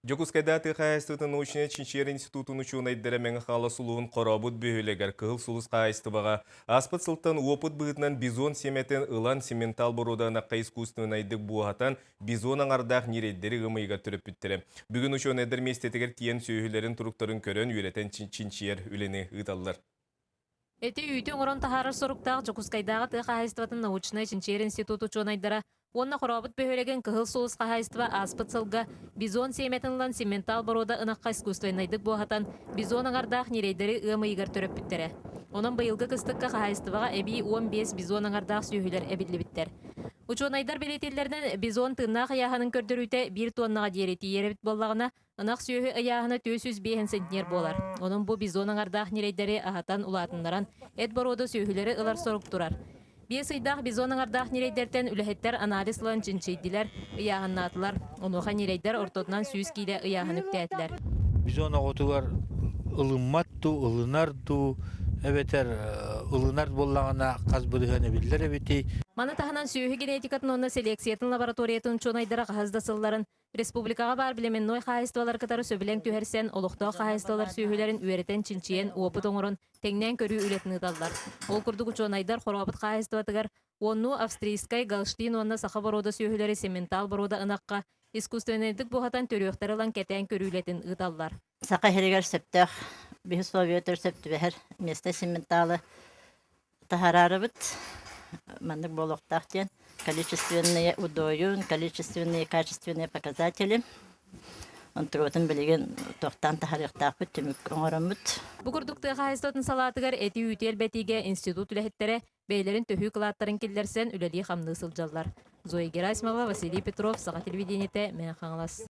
Дьокуускайдааҕы тыа хаһаайыстыбатын научнай чинчийэр институтун учуонайдара Мэҥэ Хаҥалас улууһун Хорообут бөһүөлэгэр Кыһыл Сулус хаһаайыстыбаҕа ааспыт сылтан уопут быһыытынан бизон сиэмэтин ылан симментал боруода ынахха искусственнайдык буоһатан бизон аҥардаах ньирэйдэри ыам ыйыгар төрөппүттэрэ. Бүгүн учуонайдар миэстэтигэр тиийэн сүөһүлэрин туруктарын көрөн үөрэтэн чинчийэр үлэни ыыталлар. Эти үүтү оҥорон таһаарар соруктаах Дьокуускайдааҕы тыа хаһаайыстыбатын научнай чинчийэр институт учуонайдара уонна Хорообут бөһүөлэгин Кыһыл Сулус хаһаайыстыба ааспыт сылга бизон сиэмэтин ылан симментал боруода ынахха искусственнайдык буоһатан бизон аҥардаах ньирэйдэри ыам ыйыгар төрөппүттэрэ. Онон быйылгы кыстыкка хаһаайыстыбаҕа эбии 15 бизон аҥардаах сүөһүлэр эбиллибиттэр. Учуонайдар бэлиэтииллэринэн, бизон тыыннаах ыйааһынын көрдөрүүтэ биир туоннаҕа диэри тиийэр эбит буоллаҕына, Ынах сүөһү ыйааһына 405 центнер буолар. Онон бу бизон аҥардаах ньирэйдэри аһатан улаатыннаран, эт боруода сүөһүлэри ылар сорук турар. Биэс ыйдаах бизон аҥардаах ньирэйдэртэн үлэһиттэр анализ ылан чинчийдилэр, ыйааһыннаатылар. Онуоха ньирэйдэр ортотунан 100 киилэ ыйааһын үктээтилэр. Бизон оҕотугар ылыммат дуу, ылынар дуу, эбэтэр ылынар буоллаҕына хас бырыһыан эбиллэр эбитий? Маны таһынан сүөһү генетикатын уонна селекциятын лабораториятын учуонайдара хаһыс да сылларын Республикаҕа баар племенной хаһаайыстыбалары кытары сөбүлэҥ түһэрсэн, олохтоох хаһаайыстыбалар сүөһүлэрин үөрэтэн-чинчийэн, уопут оҥорон, тэҥнээн көрүү үлэтин ыыталлар. Ол курдук учуонайдар Хорообут хаһаайыстыбатыгар уоннуу австрийскай, галштин уонна саха боруода сүөһүлэри сементал боруода ынахха искусственнайдык буоһатан төрүөхтэри ылан кэтээн көрүү үлэтин ыыталлар. Саха иһигэр сөптөөх биһи условиятыгар сөп түбэһэр миэстэ сементалы таһаарарыбыт маннык буолуохтаах диэн количественные удойун, количественные качественные показатели онтугутун билигин туохтаан таһаарыахтаахпыт түмүк оҥороммут. Бу курдук тыа хаһаайыстыбатын салаатыгар эти-үүтү элбэтиигэ институт үлэһиттэрэ бэйэлэрин төһүү кылааттарын киллэрсэн үлэлии-хамныы сылдьаллар. Зоя Герасимова, Василий Петров, Саха телевидениетэ, Мэҥэ Хаҥалас.